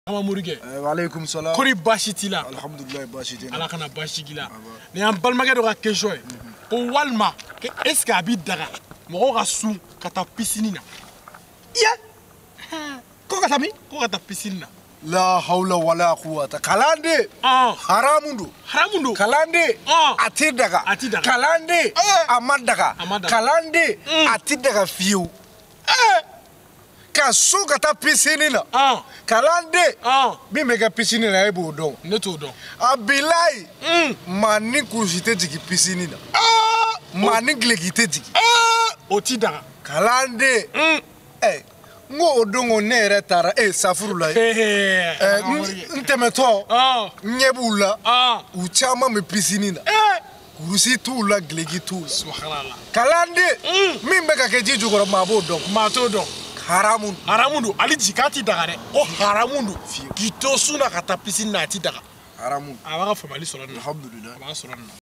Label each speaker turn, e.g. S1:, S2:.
S1: Morikɛ.
S2: Waaleykum salam.
S1: Kori baasi t'i la?
S2: Alhamdulilayi, baasi tɛ n na.
S1: Ala kana baasi k'i la. Nin y'an balimakɛ dɔ ka question ye. Ko walima est ce que a b'i daga mɔgɔw ka sun ka taa piscine na?
S2: Iye! Ko ka taa min?
S1: Ko ka taa piscine na.
S2: La hawla wala quwwata. Kalanden. Haramu don.
S1: Haramu don.
S2: Kalanden. A tɛ daga.
S1: A tɛ daga.
S2: Kalanden. A ma daga.
S1: A ma daga.
S2: Kalanden. A tɛ daga fiyewu. Ka so ka taa piscine na. Kalanden. Min bɛ kɛ piscine na, e b'o dɔn.
S1: Ne t'o dɔn.
S2: A bilayi. Maa ni kurusi tɛ jigin piscine na. Maa ni gileki tɛ jigin.
S1: O ti daga.
S2: Kalanden. N ko o don ko ne yɛrɛ taara safuru la ye. N tɛmɛtɔ n ɲɛ b'u la. U caman bɛ piscine na. Kurusi t'u la, gileki t'u la.
S1: Subhanallah.
S2: Kalanden. Min bɛ ka kɛ ji jukɔrɔ, maa b'o dɔn.
S1: Maa t'o dɔn.
S2: Haramu.
S1: Haramu don. Hali ji k'a ti daga dɛ. Ko haramu don. K'i to sun na ka taa piscine na, a ti daga.
S2: Haramu.
S1: A b'a ka faamuyali sɔrɔ nin na.
S2: Alhamdulilayi.
S1: A b'a sɔrɔ nin na.